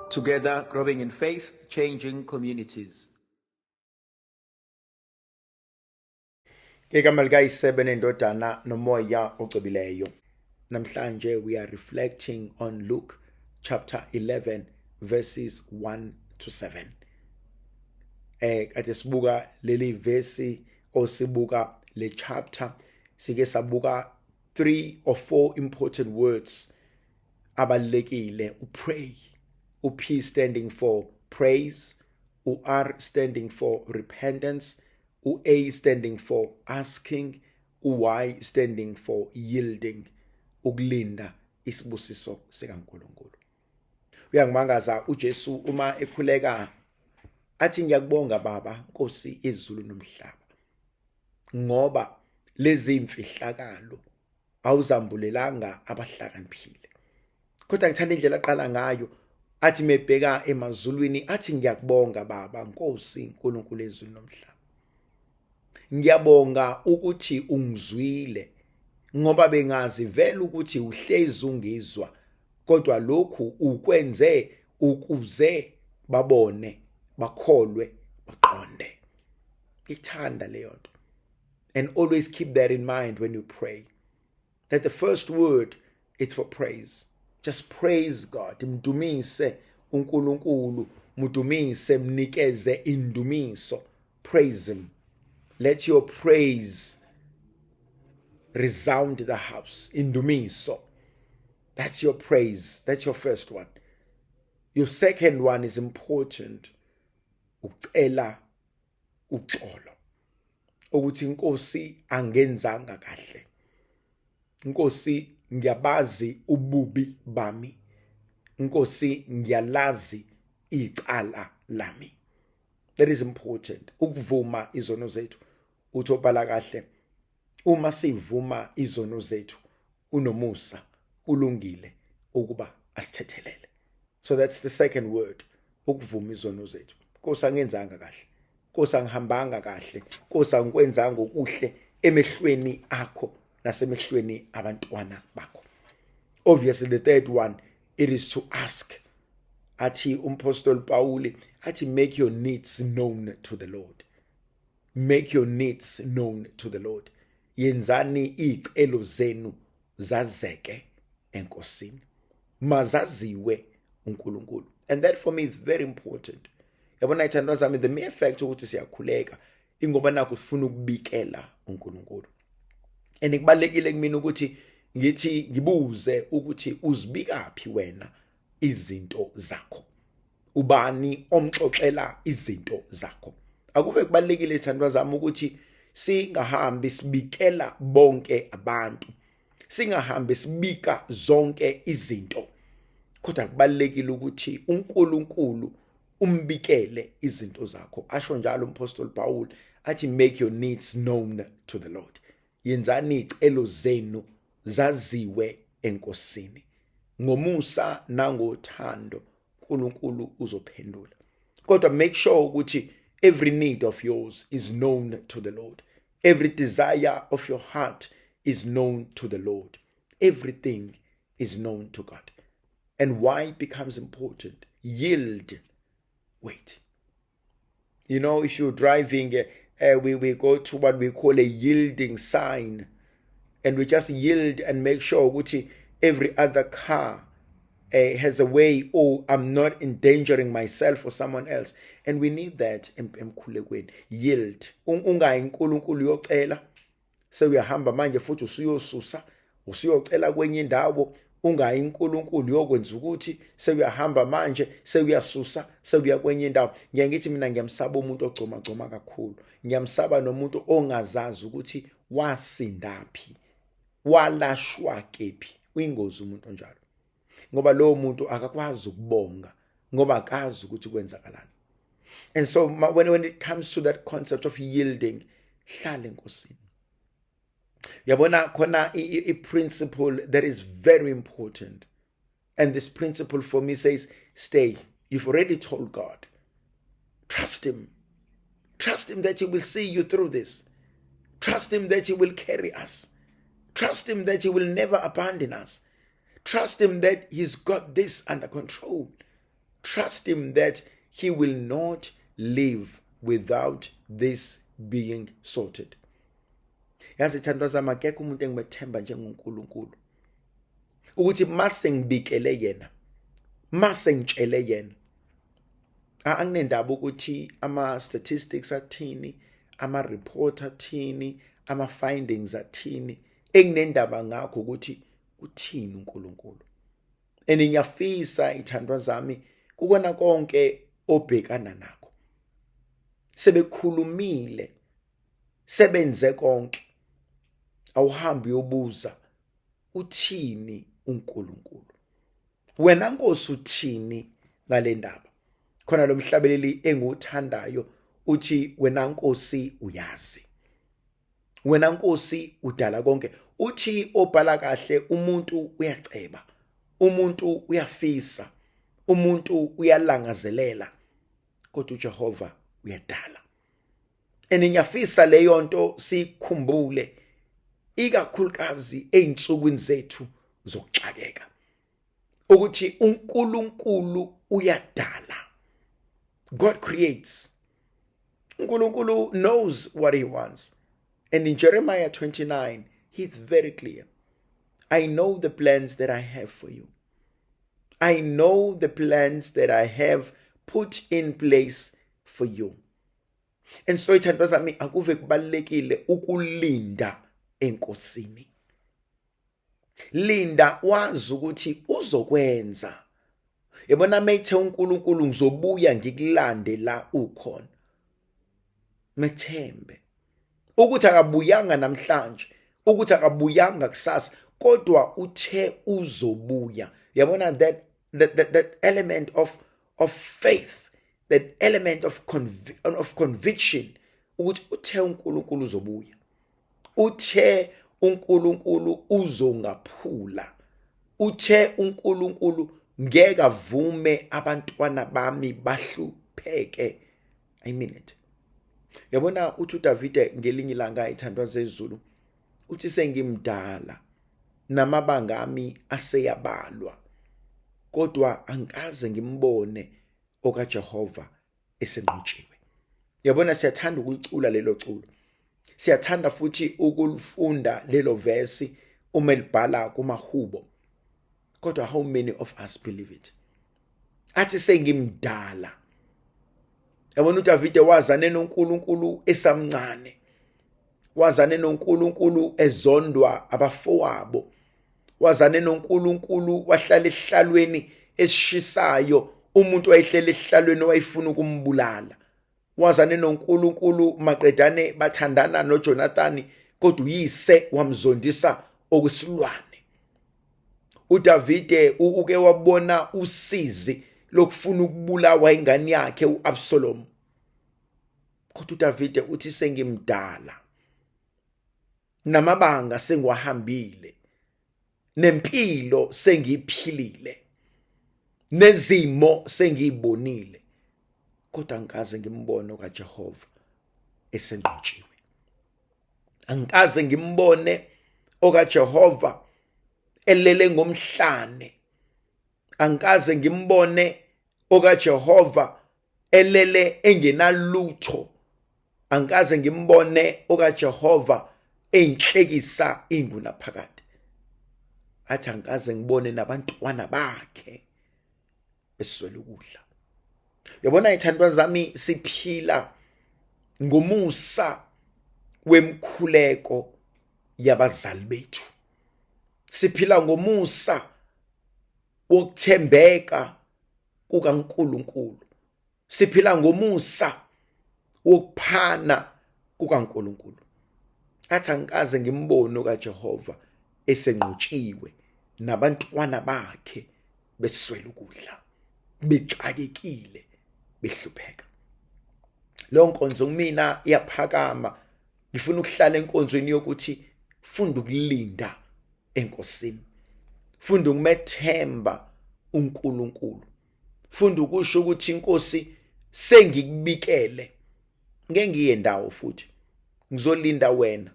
Together, growing in faith, changing communities. Ngegama likaYise neNdodana noMoya oCwebileyo. Namhlanje we are reflecting on Luke chapter 11 verses 1 to 7. Kade sibuka leli verse osibuka le chapter, sike sabuka three or four important words abalulekile: upray, uP standing for praise, uR standing for repentance, uA standing for asking, uY standing for yielding, ukulinda isibusiso sikaNkulunkulu. Uyangimangaza uJesu uma ekhuleka athi, "Ngiyakubonga Baba, Nkosi yezulu nomhlaba, ngoba lezi imfihlakalo awuzambulelanga abahlakaniphile." Kodwa ngithanda indlela aqala ngayo, athi mebheka emazulwini athi, "Ngiyakubonga Baba, Nkosi uNkulunkulu ezulu nomhlaba, ngiyabonga ukuthi ungizwile, ngoba bengazi vele ukuthi uhlezi ungizwa, kodwa lokhu ukwenze ukuze babone, bakholwe, baqonde." Ithanda leyo nto. And always keep that in mind when you pray, that the first word, it's for praise. Just praise God, mdumise uNkulunkulu, mudumise, mnikeze indumiso. Praise him. Let your praise resound the house. Indumiso, that's your praise. That's your first one. Your second one is important, ukucela uxolo, ukuthi, "Inkosi, angenzanga kahle. Inkosi, ngiyabazi ububi bami. Inkosi, ngiyalazi icala lami." That is important, ukuvuma izono zethu. Uthi obhala kahle, uma sivuma izono zethu, unomusa, ulungile ukuba asithethelele. So that's the second word, ukuvuma izono zethu. Nkosi, angenzanga kahle. Nkosi, angihambanga kahle. Nkosi, angikwenzanga okuhle emehlweni akho nasemehlweni abantwana bakho. Obviously, the third one, it is to ask. Athi umpostoli Paul athi, "Make your needs known to the Lord. Make your needs known to the Lord." Yenzani izicelo zenu zazeke eNkosini, mazaziwe uNkulunkulu. And that for me is very important. Yabona, ithandwa zami, the mere fact ukuthi siyakhuleka ingoba nakho sifuna ukubikela uNkulunkulu. And kubalulekile kumina ukuthi ngithi ngibuze ukuthi uzibikaphi wena izinto zakho, ubani omxoxela izinto zakho? Akuve kubalulekile, ithandwa zami, ukuthi singahambi sibikela bonke abantu, singahambi sibika zonke izinto, kodwa kubalulekile ukuthi uNkulunkulu umbikele izinto zakho. Asho njalo umpostoli Paul athi, "Make your needs known to the Lord." Yenzani izicelo zenu zaziwe eNkosini. Ngomusa nangothando uNkulunkulu uzophendula, kodwa make sure ukuthi every need of yours is known to the Lord. Every desire of your heart is known to the Lord. Everything is known to God. And why becomes important: yield, wait. If you're driving, we go to what we call a yielding sign, and we just yield and make sure ukuthi every other car has a way or I'm not endangering myself or someone else. And we need that emkhulekweni. Yield. Ungayi uNkulunkulu uyocela, sewuyahamba manje futhi usuyosusa, usuyocela kwenye indawo. Ungayi uNkulunkulu uyokwenza ukuthi sewuyahamba manje, sewuyasusa, sewuya kwenye indawo. Ngiye ngithi mina ngiyamsaba umuntu ogcoma gcoma kakhulu. Ngiyamsaba nomuntu ongazazi ukuthi wasindaphi, walashwa kephi. Uyingozi umuntu onjalo, ngoba lowo muntu akakwazi ukubonga, ngoba akazi ukuthi kwenzakalani. And so when it comes to that concept of yielding, hlala eNkosini. Yabona, khona i-principle that is very important, and this principle for me says, stay. You've already told God. Trust him. Trust him that he will see you through this. Trust him that he will carry us. Trust him that he will never abandon us. Trust him that he's got this under control. Trust him that he will not live without this being sorted. Yazi thandwa zami, akekho umuntu engimethemba njengoNkulunkulu, ukuthi mase ngibikele yena, mase ngitshele yena, anginendaba ukuthi ama statistics athini, ama report athini, ama findings athini. Enginendaba ngakho ukuthi uthini uNkulunkulu. And ngiyafisa, ithandwa zami, kukona konke obhekana nakho, sebekhulumile, sebenze konke, awuhambi uyobuza uthini uNkulunkulu. Wena Nkosi, uthini ngale ndaba? Khona lo mhlabeleli engiwuthandayo uthi, "Wena Nkosi uyazi, wena Nkosi udala konke." Uthi obhala kahle, umuntu uyaceba, umuntu uyafisa, umuntu uyalangazelela, kodwa uJehova uyadala. And ngiyafisa leyo nto sikhumbule, ikakhulukazi einsukwini zethu zokuxakeka, ukuthi uNkulunkulu uyadala. God creates. uNkulunkulu knows what he wants. And in Jeremiah 29 he's very clear: "I know the plans that I have for you. I know the plans that I have put in place for you." And so, ithandwa zami, akuve kubalekile ukulinda eNkosini. Linda wazi ukuthi uzokwenza. Yabona, mayithe uNkulunkulu, "Ngizobuya ngikulande la ukhona," methembe ukuthi akabuyanga namhlanje, ukuthi akabuyanga kusasa, kodwa uthe uzobuya. Yabona, that element of faith, that element of conviction ukuthi uthe uNkulunkulu uzobuya, uthe uNkulunkulu uzongaphula, uthe uNkulunkulu ngeke avume abantwana bami bahlupheke. I mean it. Yabona, uthi uDavide ngelinye ilanga, ithandwa zezulu, uthi, "Sengimdala, namabanga ami aseyabalwa, kodwa angikaze ngimbone okaJehova esenqotshiwe." Yabona, siyathanda ukulicula lelo culo, siyathanda futhi ukulifunda lelo verse uma libhala kumahubo, kodwa how many of us believe it? Athi, "Sengimdala." Yabona, uDavide wazane noNkulunkulu esamncane, wazane noNkulunkulu ezondwa abafowabo, wazane noNkulunkulu wahlala esihlalweni esishisayo, umuntu wayehlele esihlalweni wayefuna ukumbulala. Wazane noNkulunkulu maqedane bathandana noJonathan, kodwa uyise wamzondisa okwesilwane. uDavide uke wabona usizi lokufuna ukubulawa ingane yakhe uAbsalom, kodwa uDavide uthi, "Sengimdala, namabanga sengiwahambile, nempilo sengiyiphilile, nezimo sengiyibonile, kodwa angikaze ngimbone kaJehova esenqotshiwe. Angikaze ngimbone okaJehova elele ngomhlane. Angikaze ngimbone okaJehova elele engenalutho. Angikaze ngimbone okaJehova eyinhlekisa ingunaphakade." Athi, "Angikaze ngibone nabantwana bakhe beswele ukudla." Yabona, ithandwa zami, siphila ngomusa wemkhuleko yabazali bethu, siphila ngomusa wokuthembeka kukaNkuluNkulu, siphila ngomusa wokuphana kukaNkuluNkulu. Athi, "Angikaze ngimbone kaJehova esenqotshiwe, nabantwana bakhe beswele ukudla, bexakekile, behlupheka." Leyo nkonzo kumina iyaphakama. Ngifuna ukuhlala enkonzweni yokuthi funda ukulinda eNkosini, funda ukumethemba uNkulunkulu, funda ukusho ukuthi, "Inkosi, sengikubikele, ngeke ngiye ndawo futhi, ngizolinda wena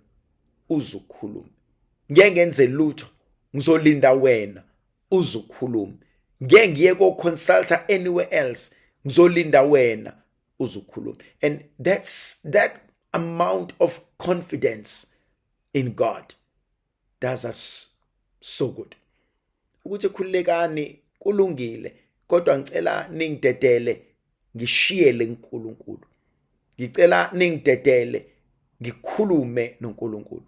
uzukhuluma. Ngeke ngenze lutho, ngizolinda wena uzukhuluma." Ngeke ngiye ko consulta anywhere else, ngizolinda wena uzukhuluma. And that's that amount of confidence in God does us so good. Ukuthi khululekani, kulungile, kodwa ngicela ningidedele ngishiyele uNkulunkulu, ngicela ningidedele ngikhulume noNkulunkulu.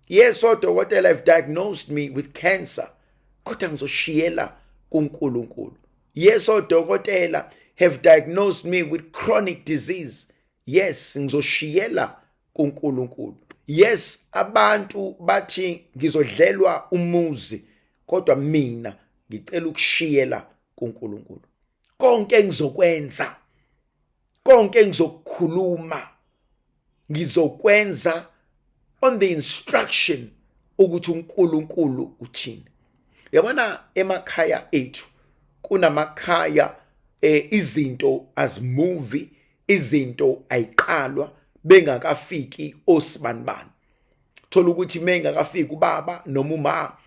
Yes, odokotela have diagnosed me with cancer, kodwa ngizoshiyela kuNkulunkulu. Yes, odokotela have diagnosed me with chronic disease. Yes, ngizoshiyela kuNkulunkulu. Yes, abantu bathi ngizodlelwa umuzi, kodwa mina ngicela ukushiyela kuNkulunkulu. Konke engizokwenza, konke engizokukhuluma, ngizokwenza on the instruction ukuthi uNkulunkulu uthini. Yabona, emakhaya ethu kunamakhaya izinto azimuvi, izinto ayiqalwa bengakafiki osibanibani. Thola ukuthi mengakafiki ubaba noma uma,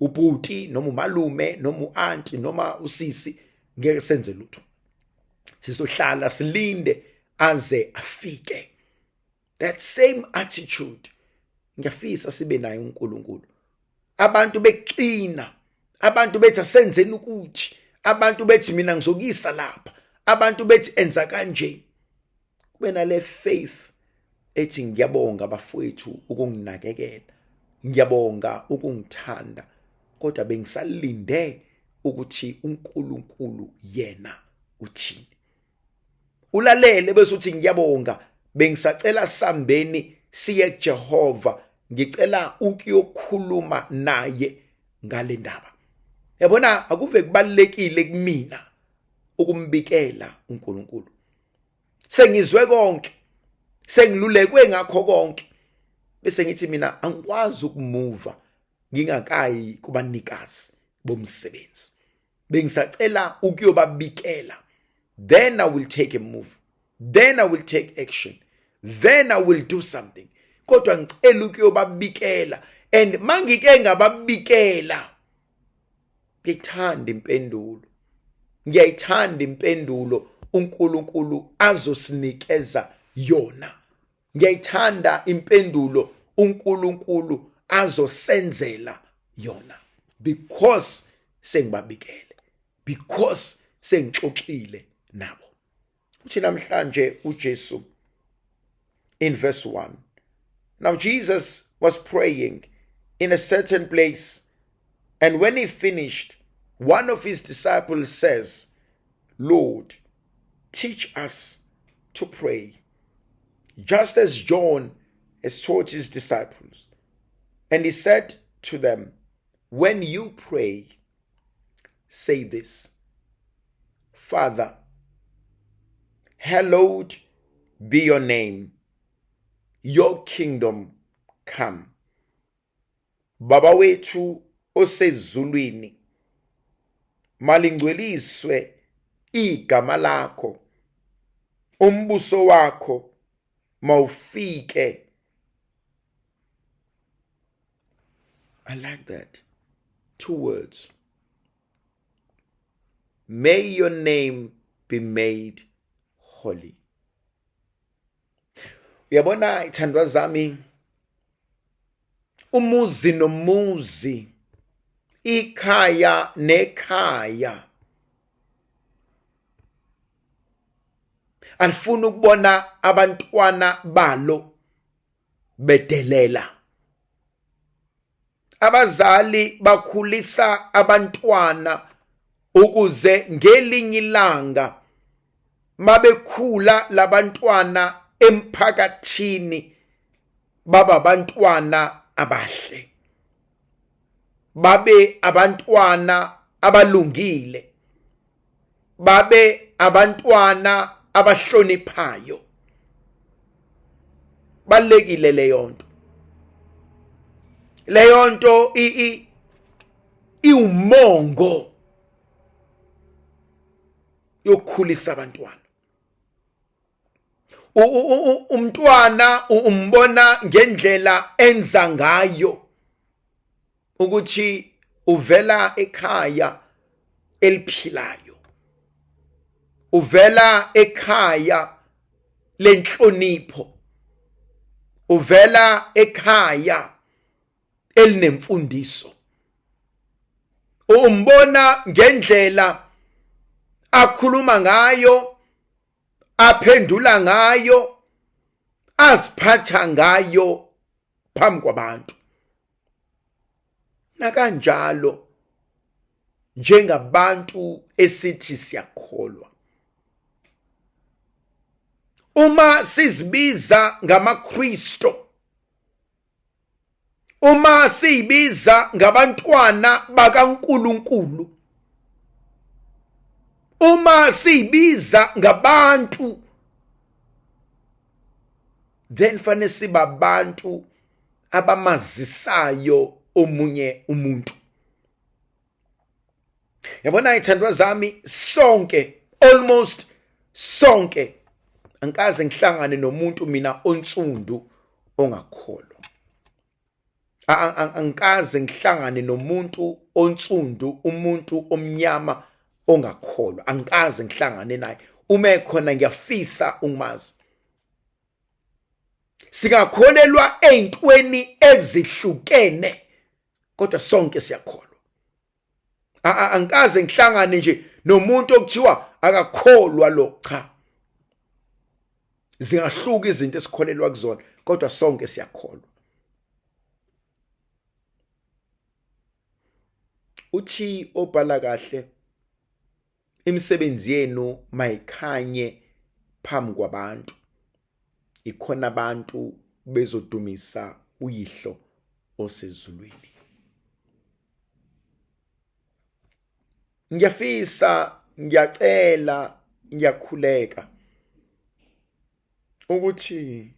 ubhuti noma umalume noma uanti noma usisi, ngeke senze lutho, sizohlala silinde aze afike. That same attitude ngiyafisa sibe nayo uNkulunkulu. Abantu bexina, abantu bethi asenzeni ukuthi, abantu bethi mina ngizokuyisa lapha, abantu bethi enza kanje, kube nale faith ethi ngiyabonga bafowethu ukunginakekela, ngiyabonga ukungithanda, kodwa bengisalinde ukuthi uNkulunkulu yena uthini. Ulalele bese uthi ngiyabonga, bengisacela sambeni siye kuJehova, ngicela ukuyokhuluma naye ngale ndaba. Yabona, akuve kubalekile kumina ukumbikela uNkulunkulu. Sengizwe konke, sengilulekwe ngakho konke, bese ngithi mina angikwazi ukumuva ngingakayi kubanikazi bomsebenzi, bengisacela ukuyobabikela, then I will take a move, then I will take action, then I will do something, kodwa ngicela ukuyobabikela. And mangike ngababikela, ngithanda impendulo, ngiyayithanda impendulo uNkulunkulu azosinikeza yona, ngiyayithanda impendulo uNkulunkulu azosenzela yona, because sengibabikele, because sengixoxile nabo. Uthi namhlanje uJesu in verse 1, "Now Jesus was praying in a certain place, and when he finished, one of his disciples says, 'Lord, teach us to pray, just as John has taught his disciples.' And he said to them, 'When you pray, say this: Father, hallowed be your name, your kingdom come.'" Baba wethu osezulwini, malingcweliswe igama lakho, umbuso wakho mawufike. I like that two words: "May your name be made holy." Uyabona, ithandwa zami, umuzi nomuzi, ikhaya nekhaya alifuni ukubona abantwana balo bedelela. Abazali bakhulisa abantwana ukuze ngelinye ilanga mabekhula labantwana emphakathini baba abantwana abahle, babe abantwana abalungile, babe abantwana abahloniphayo. Balekile leyo nto, leyo nto iwumongo yokukhulisa abantwana. Umntwana umbona ngendlela enza ngayo ukuthi uvela ekhaya. eliphilayo, uvela ekhaya lenhlonipho, uvela ekhaya elinemfundiso. Umbona ngendlela akhuluma ngayo, aphendula ngayo, aziphatha ngayo phambi kwabantu. Nakanjalo njengabantu esithi siyakholwa, uma sizibiza ngamaKristo, uma siyibiza ngabantwana bakaNkuluNkulu, uma siyibiza ngabantu, then fanele sibabantu abamazisayo omunye umuntu. Yabona ithandwa zami, sonke, almost sonke, angikaze ngihlangane nomuntu mina onsundu ongakholwa. Angikaze ngihlangane nomuntu onsundu, umuntu omnyama ongakholwa, angikaze ngihlangane naye. Uma ekhona ngiyafisa ukumazi. Singakholelwa ey'ntweni ezihlukene, kodwa sonke siyakholwa. Angikaze ngihlangane nje nomuntu okuthiwa akakholwa lo, cha. Zingahluka izinto esikholelwa kuzona, kodwa sonke siyakholwa. Uthi obhala kahle, imisebenzi yenu mayikhanye phambi kwabantu, ikhona abantu bezodumisa uyihlo osezulwini. Ngiyafisa, ngiyacela, ngiyakhuleka ukuthi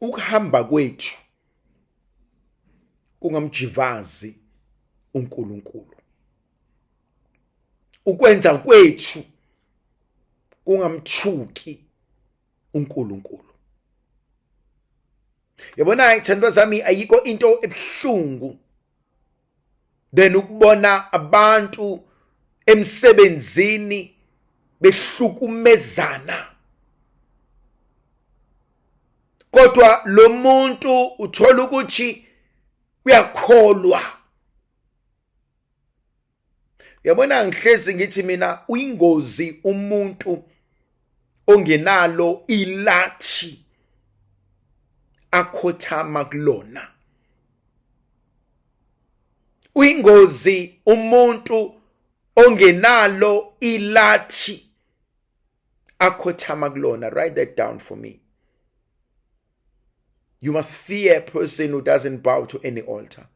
ukuhamba kwethu kungamjivazi uNkulunkulu, ukwenza kwethu kungamthuki uNkulunkulu. Yabona ithandwa zami, ayikho into ebuhlungu then ukubona abantu emsebenzini behlukumezana, kodwa lo muntu uthola ukuthi uyakholwa. Uyabona, ngihlezi ngithi mina uyingozi umuntu ongenalo ilathi akhothama kulona. Uyingozi umuntu ongenalo ilathi akhothama kulona. Write that down for me. You must fear a person who doesn't bow to any altar.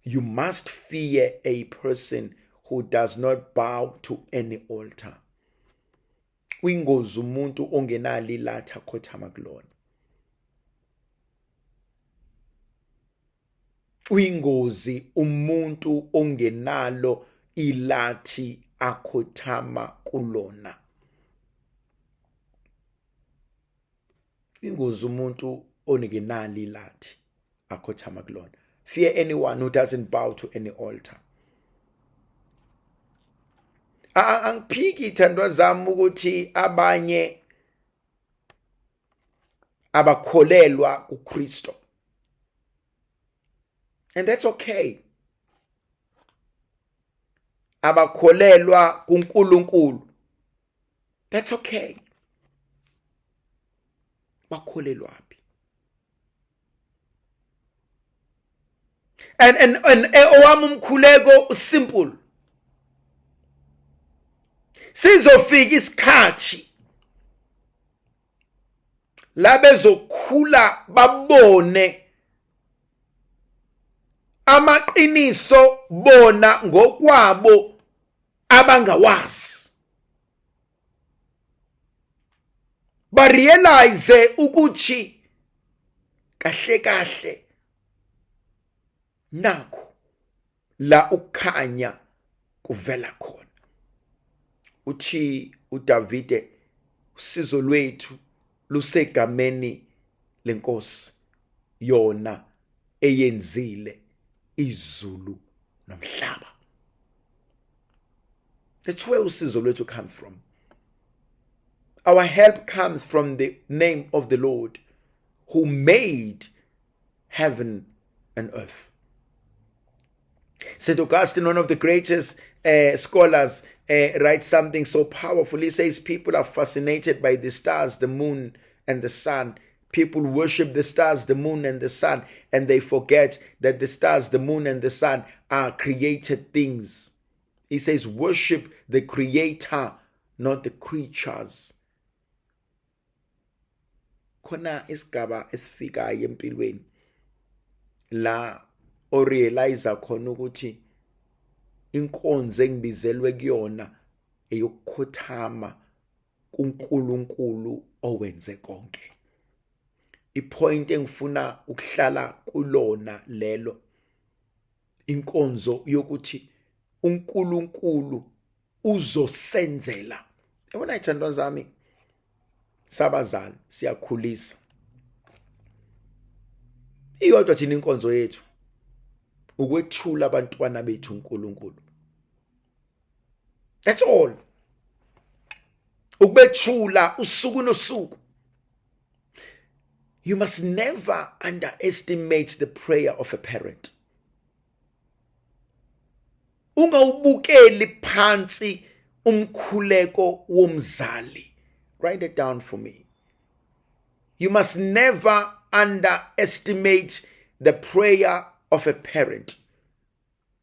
You must fear a person who does not bow to any altar. Uyingozi umuntu ongenalo ilathi akhothama kulona. Uyingozi umuntu ongenalo ilathi akhothama kulona. Ingozi umuntu ongenalo ilathi akhothama kulona. Fear anyone who doesn't bow to any altar. Angiphiki ithandwa zami ukuthi abanye abakholelwa kuKristo, and that's okay. Abakholelwa kuNkulunkulu, that's okay. Bakholelwaphi? And owami umkhuleko simple, sizofika isikhathi la bezokhula babone amaqiniso bona ngokwabo abangawazi, ba realize ukuthi kahle kahle nakho la ukukhanya kuvela khona. Uthi uDavide, usizo lwethu lusegameni lenkosi, yona eyenzile izulu nomhlaba. That's where usizo lwethu comes from. Our help comes from the name of the Lord who made heaven and earth. St. Augustine, one of the greatest scholars, writes something so powerful. He says, people are fascinated by the stars, the moon, and the sun. People worship the stars, the moon, and the sun, and they forget that the stars, the moon, and the sun are created things. He says, worship the creator, not the creatures. Khona isigaba esifikayo empilweni la orealize khona ukuthi inkonzo engibizelwe kuyona eyokukhothama kuNkulunkulu owenze konke. Ipoint engifuna ukuhlala kulona lelo, inkonzo yokuthi uNkulunkulu uzosenzela. Yabona ithandwa zami, sabazali siyakhulisa, iyodwa thina inkonzo yethu ukwethula abantwana bethu uNkulunkulu. That's all, ukubethula usuku nosuku. You must never underestimate the prayer of a parent. Ungawubukeli phansi umkhuleko womzali. Write it down for me. You must never underestimate the prayer of a parent.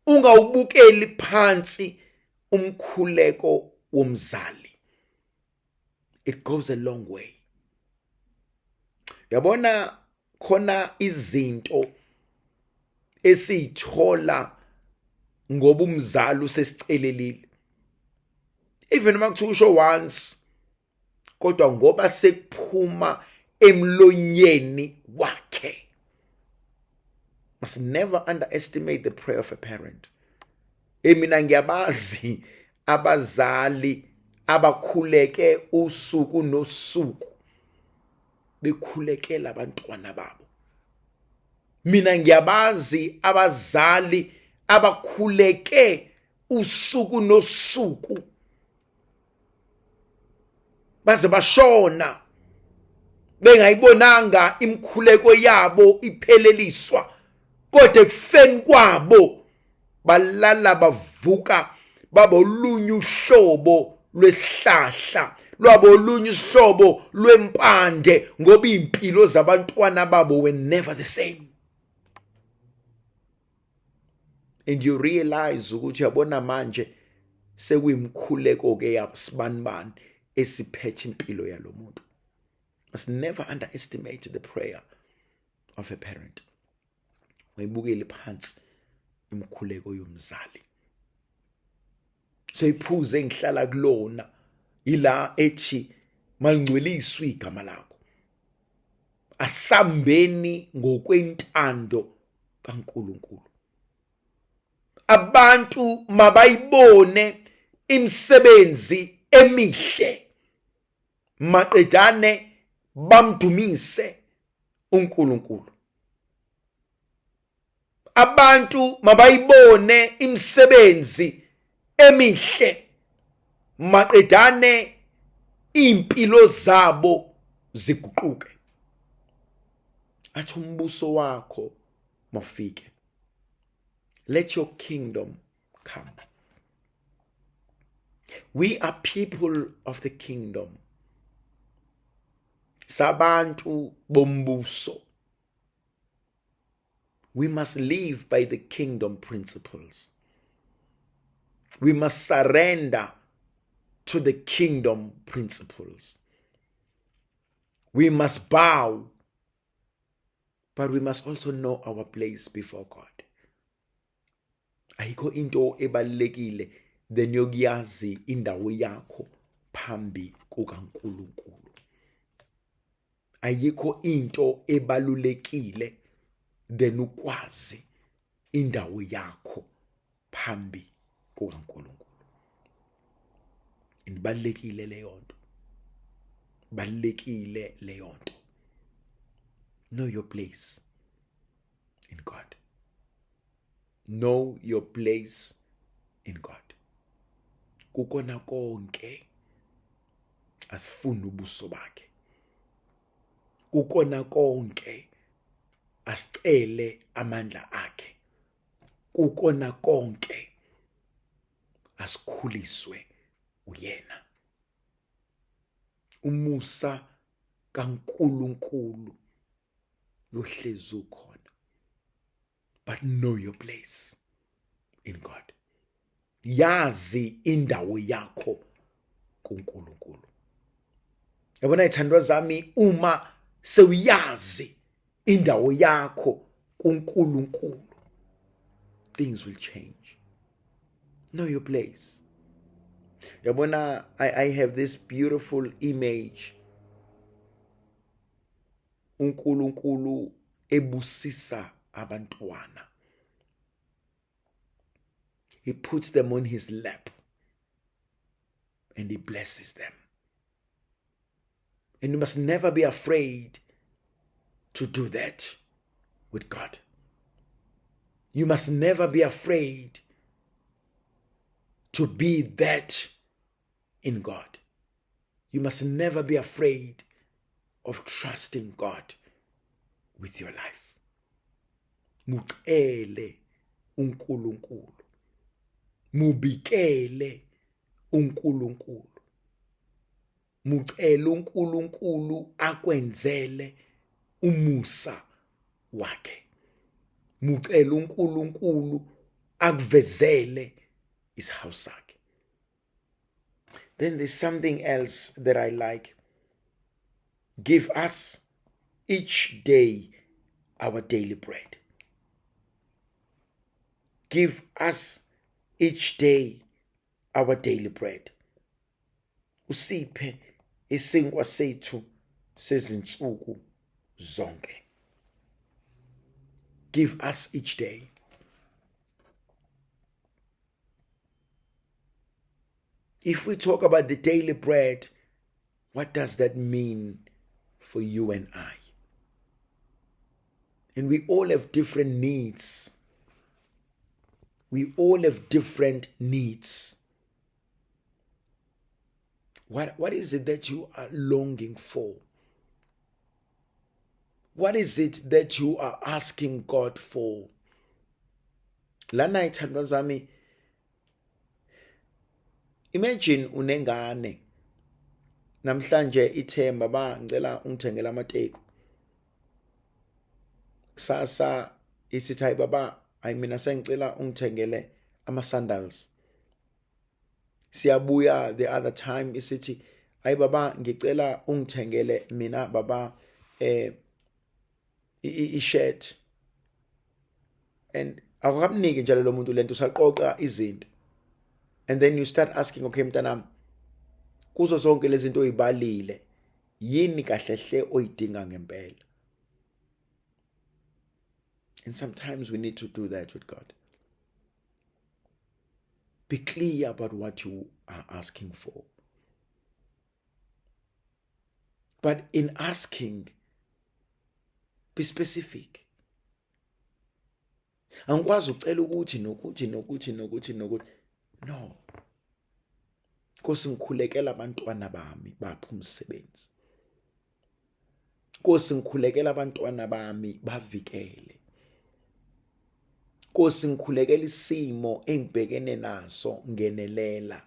Ungawubukeli phansi umkhuleko womzali. It goes a long way. Yabona khona izinto esiyithola ngoba umzali usesicelelile, even uma kuthiwa usho once, kodwa ngoba sekuphuma emlonyeni wakhe. Must never underestimate the prayer of a parent. Mina ngiyabazi abazali abakhuleke usuku nosuku bekhulekela abantwana babo. Mina ngiyabazi abazali abakhuleke usuku nosuku baze bashona bengayibonanga imikhuleko yabo ipheleliswa, kodwa ekufeni kwabo balala bavuka babolunye uhlobo lwesihlahla, lwabolunye uhlobo lwempande, ngoba impilo zabantwana babo were never the same. And you realize ukuthi yabona manje sekuyimkhuleko ke yasibanibani esiphethe impilo yalomuntu. Must never underestimate the prayer of a parent. Wayibukele phansi imkhuleko yomzali. So iphuze engihlala kulona ila ethi malingcweliswe igama lakho, asambeni ngokwentando kaNkuluNkulu. Abantu mabayibone imisebenzi emihle maqedane bamdumise uNkulunkulu. Abantu mabayibone imisebenzi emihle maqedane impilo zabo ziguquke. Athi umbuso wakho mawufike. Let your kingdom come. We are people of the kingdom. Sabantu bombuso. We must live by the kingdom principles. We must surrender to the kingdom principles. We must bow, but we must also know our place before God. Ayikho into ebalulekile than yokuyazi indawo yakho phambi kukaNkulunkulu. Ayikho into ebalulekile than ukwazi indawo yakho phambi kukaNkulunkulu. Ibalulekile leyo nto, balulekile leyo nto. Know your place in God. Know your place in God. Kukona konke asifuni ubuso bakhe. Kukona konke asicele amandla akhe. Kukona konke asikhuliswe uyena. Umusa kaNkuluNkulu yohlezi ukhona. But know your place in God. Yazi indawo yakho kuNkulunkulu. Yabona ithandwa zami, uma sewuyazi indawo yakho kuNkulunkulu, things will change. Know your place. Yabona, I have this beautiful image. uNkulunkulu ebusisa abantwana. He puts them on his lap and he blesses them. And you must never be afraid to do that with God. You must never be afraid to be that in God. You must never be afraid of trusting God with your life. Mucele uNkulunkulu. Mubikele uNkulunkulu. Mucele uNkulunkulu akwenzele umusa wakhe. Mucele uNkulunkulu akuvezele isihawu sakhe. Then there's something else that I like. Give us each day our daily bread. Give us each day our daily bread. Usiphe isinkwa sethu sezinsuku zonke. Give us each day. If we talk about the daily bread, what does that mean for you and I? And we all have different needs. We all have different needs. What is it that you are longing for? What is it that you are asking God for? Lana ithandwa zami, imagine unengane namhlanje ithemba ba ngicela ungithengele amateku, kusasa isithi hayi baba, hayi mina sengicela ungithengele ama sandals. Siyabuya the other time isithi hayi baba, ngicela ungithengele mina baba i-shirt. And akukamniki njalo lo muntu lento, usaqoqa izinto. And then you start asking, okay mntanami, kuzo zonke lezi zinto oyibalile, yini kahle hle oyidinga ngempela? And sometimes we need to do that with God. Be clear about what you are asking for. But in asking, be specific. Angikwazi ukucela ukuthi nokuthi nokuthi nokuthi nokuthi. No. Nkosi, ngikhulekela abantwana bami, bapha umsebenzi. Nkosi, ngikhulekela abantwana bami, bavikele. Nkosi, ngikhulekela isimo engibhekene naso, ngenelela.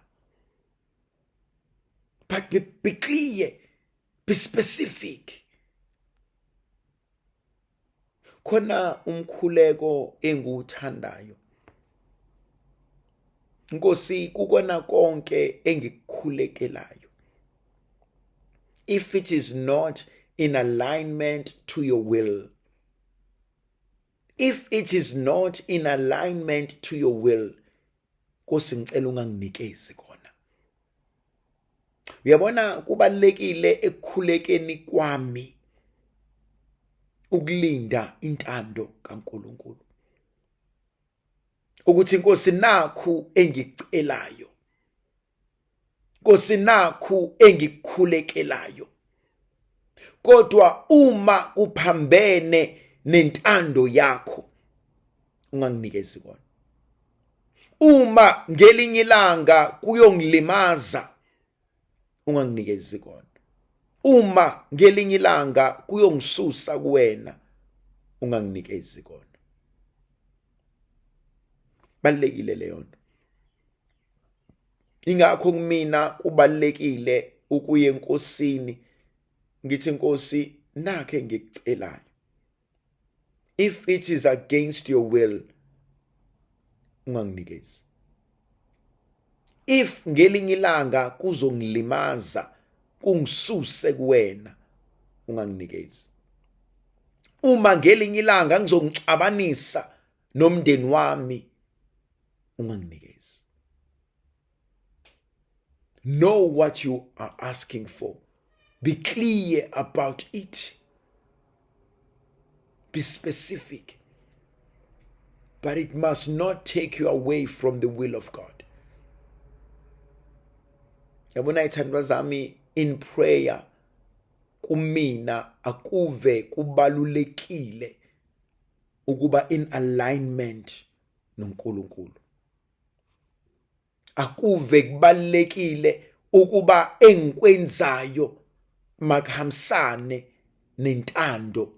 But be clear, be specific. Khona umkhuleko engiwuthandayo. Nkosi, kukona konke engikukhulekelayo, if it is not in alignment to your will, if it is not in alignment to your will, Nkosi, ngicela unganginikezi kona. Uyabona, kubalekile ekukhulekeni kwami ukulinda intando kaNkuluNkulu, ukuthi Nkosi, nakhu engikucelayo, Nkosi, nakhu engikukhulekelayo, kodwa uma kuphambene nentando yakho, unganginikezi kona. Uma ngelinye ilanga kuyongilimaza, unganginikezi kona. Uma ngelinye ilanga kuyongisusa kuwena, unganginikezi kona. Balekile leyo nto. Ingakho kumina kubalekile ukuya enkosini, ngithi, "Inkosi, nakhe ngikucelayo. If it is against your will, unganginikezi. If ngelinye ilanga kuzongilimaza, kungisuse kuwena, unganginikezi. Uma ngelinye ilanga ngizongixabanisa nomndeni wami, unganginikezi." Know what you are asking for. Be clear about it. Be specific, but it must not take you away from the will of God. Yabona, ithandwa zami, in prayer kumina akuve kubalulekile ukuba in alignment noNkulunkulu. Akuve kubalulekile ukuba engikwenzayo makuhambisane nentando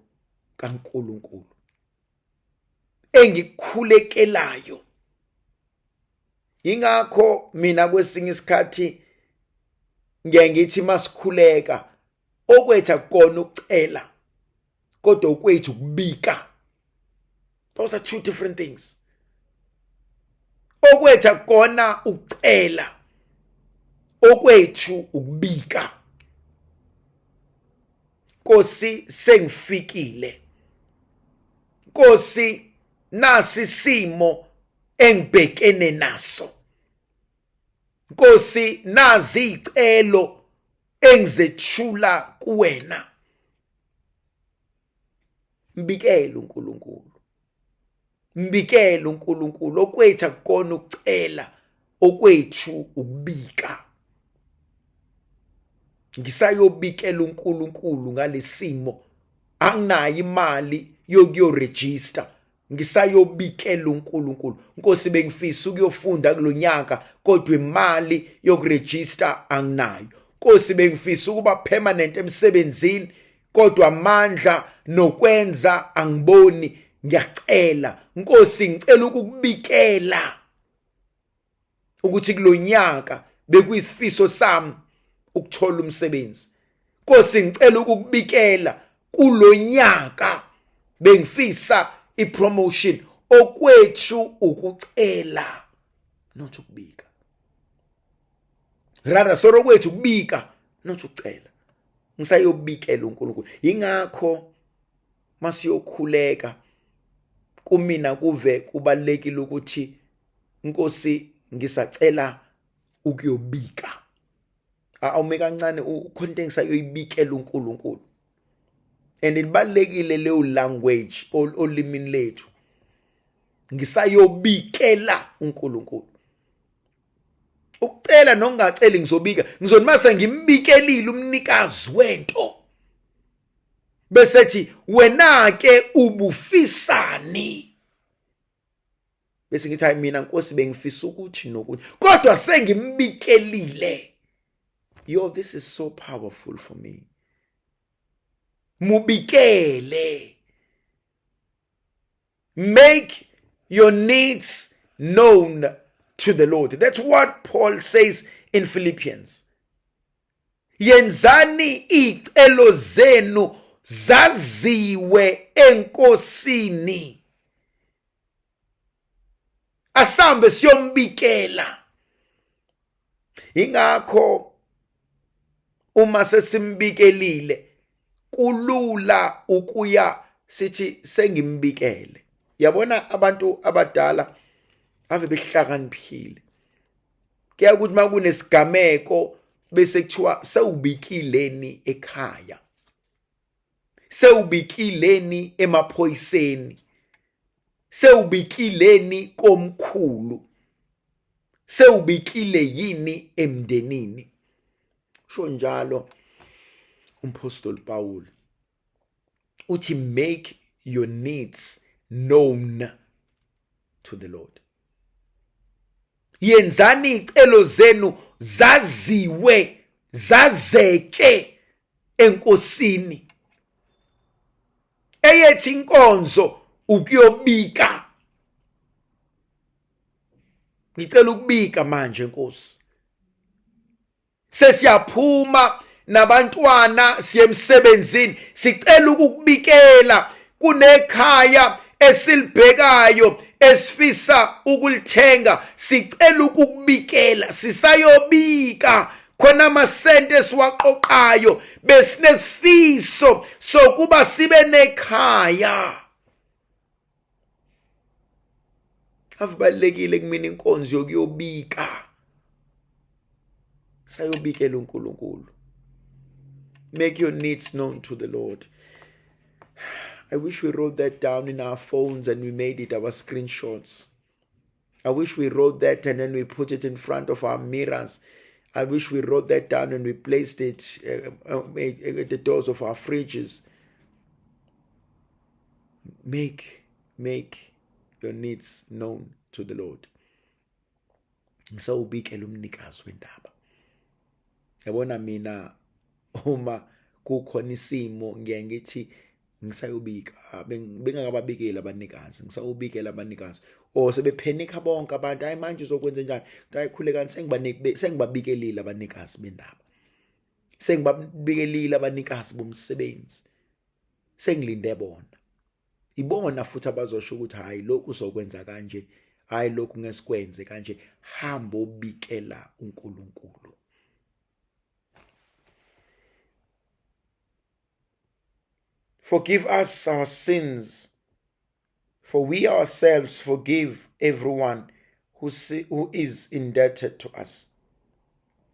kaNkulunkulu engikukhulekelayo. Ingakho mina kwesinye isikhathi ngiye ngithi masikhuleka, okwethu akukona ukucela, kodwa okwethu ukubika. Those are two different things. Okwethu akukona ukucela, okwethu ukubika. Nkosi, sengifikile. Nkosi, nasi isimo engibhekene naso. Nkosi, nazi izicelo engizethula kuwena. Mbikele uNkulunkulu, mbikele uNkulunkulu. Okwethu akukona ukucela, okwethu ukubika. Ngisayobikela uNkulunkulu ngalesimo. Anginayo imali yokuyoregister, ngisayobikela uNkulunkulu. Nkosi, bengifisa ukuyofunda kulonyaka, kodwa imali yokuregister anginayo. Nkosi, bengifisa ukuba permanent emsebenzini, kodwa amandla nokwenza angiboni. Ngiyacela, Nkosi, ngicela ukukubikela ukuthi kulonyaka bekuyisifiso sami ukuthola umsebenzi. Nkosi, ngicela ukukubikela, kulonyaka bengifisa ipromotion. Okwethu ukucela, not ukubika. Rather, sorry, okwethu ukubika, not ukucela. Ngisayobikela uNkulunkulu. Ingakho masiyokhuleka, kumina kuve kubalekile ukuthi, "Inkosi, ngisacela ukuyobika." Awume kancane, ukhona into engisayoyibikela uNkulunkulu. And libalekile leyo language olimini lethu, ngisayobikela uNkulunkulu. Ukucela nokungaceli, ngizobika. Ngizoni mase ngimbikelile umnikazi wento, bese thi, "Wena ke ubufisani?" Bese ngithi, "Hayi, mina Nkosi bengifisa ukuthi nokuthi," kodwa sengimbikelile. Yo, this is so powerful for me. Mubikele. Make your needs known to the Lord. That's what Paul says in Philippians: yenzani izicelo zenu zaziwe enkosini. Asambe siyombikela. Ingakho uma sesimbikelile, kulula ukuya sithi sengimbikele. Yabona, abantu abadala ave behlakaniphile. Kuya ukuthi makunesigameko, bese kuthiwa, "Sewubikileni ekhaya? Sewubikileni emaphoyiseni? Sewubikileni komkhulu? Sewubikile yini emndenini?" Sho njalo umpostoli Paul, uthi, "Make your needs known to the Lord." Yenzani icelo zenu zaziwe, zazeke enkosini. Eyethi inkonzo ukuyobika. Ngicela ukubika manje Nkosi. Sesiyaphuma nabantwana siye emsebenzini, sicela ukukubikela kunekhaya esilibhekayo esifisa ukulithenga, sicela ukukubikela, sisayobika khona amasente esiwaqoqayo, besinesifiso sokuba sibe nekhaya. Avubalekile kumina inkonzo yokuyobika, sayobikela uNkulunkulu. Make your needs known to the Lord. I wish we wrote that down in our phones and we made it our screenshots. I wish we wrote that and then we put it in front of our mirrors. I wish we wrote that down and we placed it at the doors of our fridges. Make your needs known to the Lord. Ngisawubikela umnikazi wendaba. Yabona mina uma kukhona isimo ngiye ngithi ngisayobika, bengakababikeli abanikazi, ngisawubikela abanikazi. O sebephenikha bonke abantu, hayi manje uzokwenza njani? Hayi khulekani, sengibabikelile abanikazi bendaba, sengibabikelile abanikazi bomsebenzi, sengilinde bona. Ibona futhi abazosho ukuthi hayi lokhu uzokwenza kanje, hayi lokhu ngesikwenze kanje. Hamba obikela uNkulunkulu. Forgive us our sins, for we ourselves forgive everyone who is indebted to us,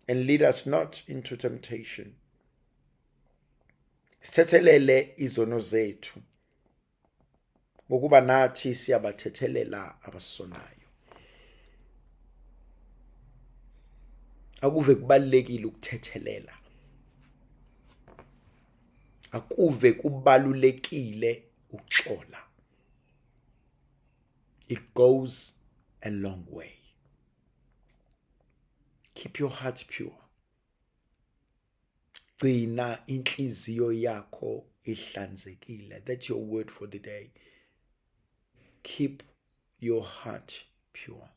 and lead us not into temptation. Sithethelele izono zethu, ngokuba nathi siyabathethelela abasonayo. Akuve kubalulekile ukuthethelela, akuve kubalulekile ukuxola. It goes a long way. Keep your heart pure. Gcina inhliziyo yakho ihlanzekile. That's your word for the day. Keep your heart pure.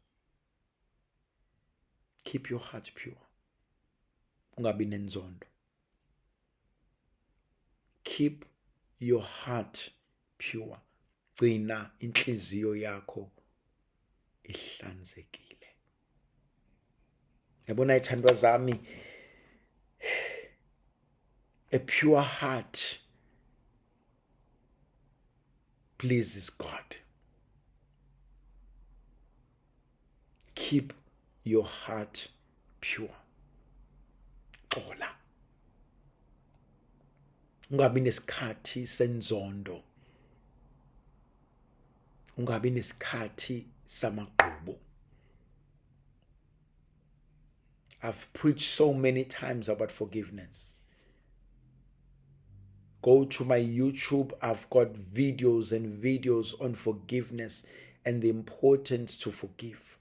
Keep your heart pure. Ungabi nenzondo. Keep your heart pure. Gcina inhliziyo yakho ihlanzekile. Yabona ithandwa zami, a pure heart pleases God. Keep your heart pure. Xola. Ungabi nesikhathi senzondo. Ungabi nesikhathi samagqubu. I've preached so many times about forgiveness. Go to my YouTube. I've got videos and videos on forgiveness and the importance to forgive.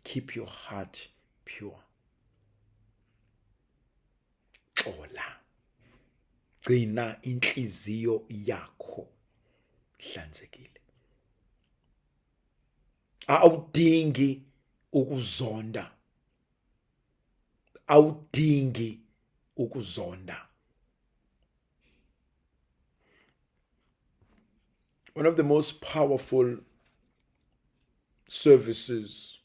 Keep your heart pure. Xola. Gcina inhliziyo yakho ihlanzekile. Awudingi ukuzonda. Awudingi ukuzonda. One of the most powerful services,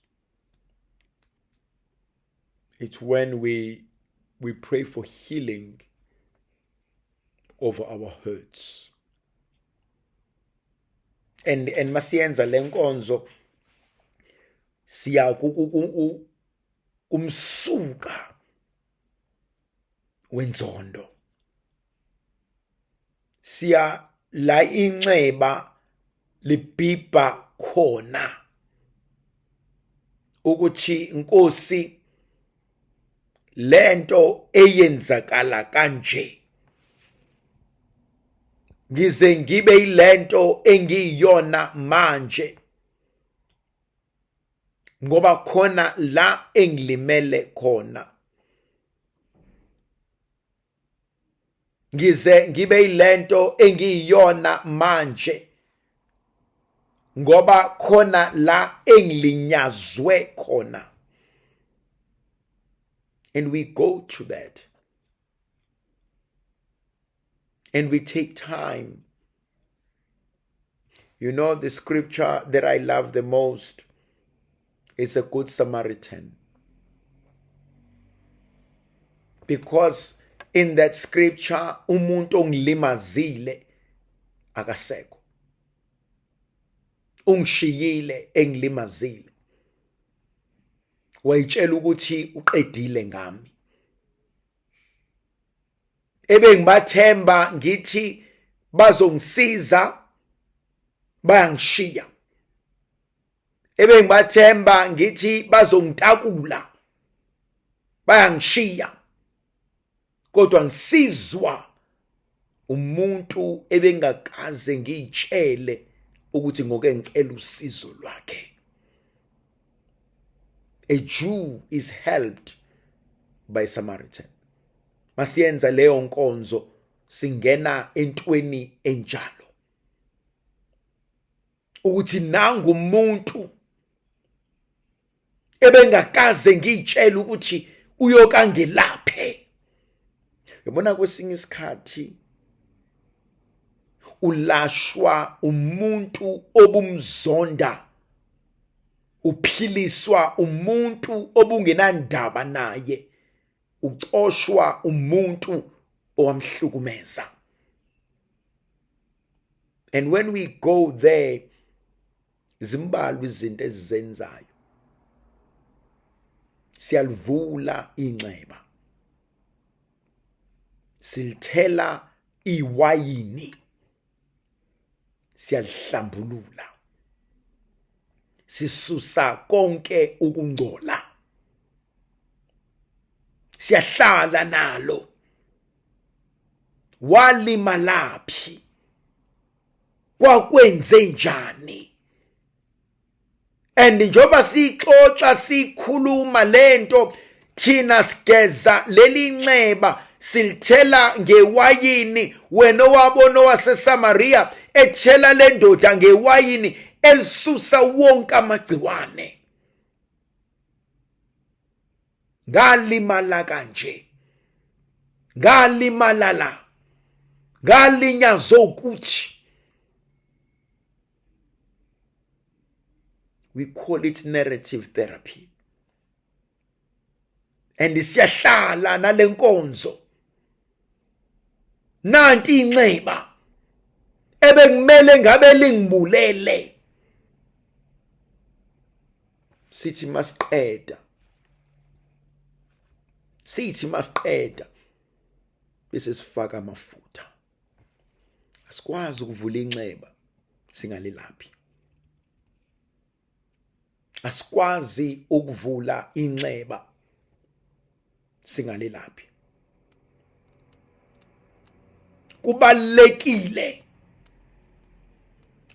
it's when we pray for healing over our hurts. And masiyenza lenkonzo siya kumsuka wenzondo, siya la inxeba libhibha khona ukuthi Nkosi lento eyenzakala kanje ngize ngibe yilento engiyiyona manje. Ngoba khona la engilimele khona. Ngize ngibe yilento engiyiyona manje ngoba khona la engilinyazwe khona. And we go to that. And we take time. You know, the scripture that I love the most is a Good Samaritan. Because in that scripture, umuntu ongilimazile akasekho. Ungishiyile engilimazile. Wayitshela ukuthi uqedile ngami. Ebengibathemba ngithi bazongisiza bayangishiya. Ebengibathemba ngithi bazongitakula bayangishiya. Kodwa ngisizwa umuntu ebengakaze ngiyitshele ukuthi ngoke ngicela usizo lwakhe. A Jew is helped by Samaritan. Masiyenza leyo nkonzo singena entweni enjalo. Ukuthi nangu umuntu ebengakaze ngiyitshela ukuthi uyokangelaphe. Yabona kwesinye isikhathi ulashwa umuntu obumzonda, uphiliswa umuntu obungenandaba naye, ucoshwa umuntu owamhlukumeza. And when we go there, zimbalwa izinto ezizenzayo. Siyalivula inxeba, silithela iwayini, siyalihlambulula, sisusa konke ukungcola, siyahlala nalo. Walimalaphi? Kwakwenze njani? And njengoba sixoxa sikhuluma lento, thina sigeza leli nxeba silithela ngewayini. Wena owabona owaseSamaria ethela le ndoda ngewayini elisusa wonke amagciwane. Ngalimala kanje, ngalimala la, ngalinyazwa ukuthi. We call it narrative therapy. And siyahlala nalenkonzo. Nanti inxeba ebekumele ngabe lingibulele. Sithi masiqeda, sithi masiqeda bese sifaka amafutha. Asikwazi ukuvula inxeba singalilaphi. Asikwazi ukuvula inxeba singalilaphi. Kubalekile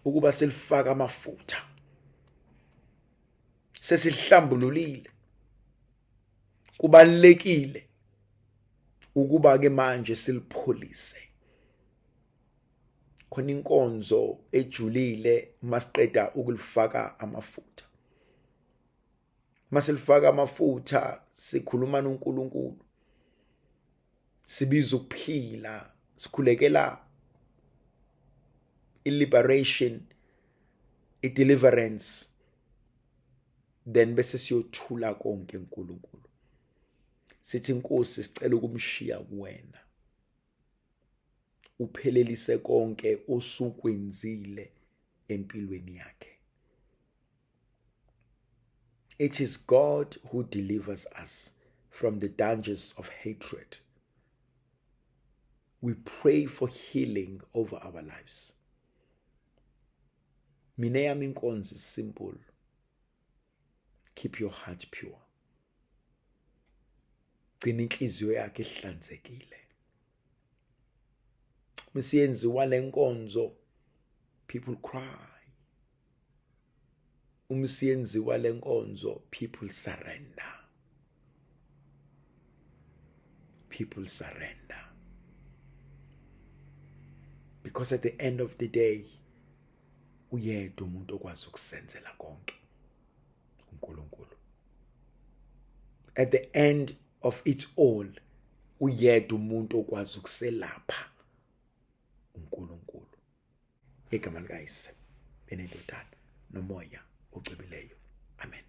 ukuba selifaka amafutha, sesihlambululile. Kubalekile ukuba ke manje silipholise. Khona inkonzo ejulile masiqeda ukulifaka amafutha. Masilifaka amafutha sikhuluma noNkulunkulu, sibiza ukuphila, sikhulekela i-liberation, i-deliverance, then bese siyothula konke uNkulunkulu. Sithi Nkosi, sicela ukumshiya kuwena, uphelelise konke osukwenzile empilweni yakhe. It is God who delivers us from the dangers of hatred. We pray for healing over our lives. Mina yami inkonzo is simple. Keep your heart pure. Gcina inhliziyo yakhe ihlanzekile. Misiyenziwa lenkonzo, people cry. Uma siyenziwa lenkonzo, people surrender, people surrender, because at the end of the day uyedwa umuntu okwazi ukusenzela konke, uNkulunkulu. At the end of it all, uyedwa umuntu okwazi ukuselapha, uNkulunkulu. Ngegama likaYise, benendodana, noMoya Ocwebileyo, amen.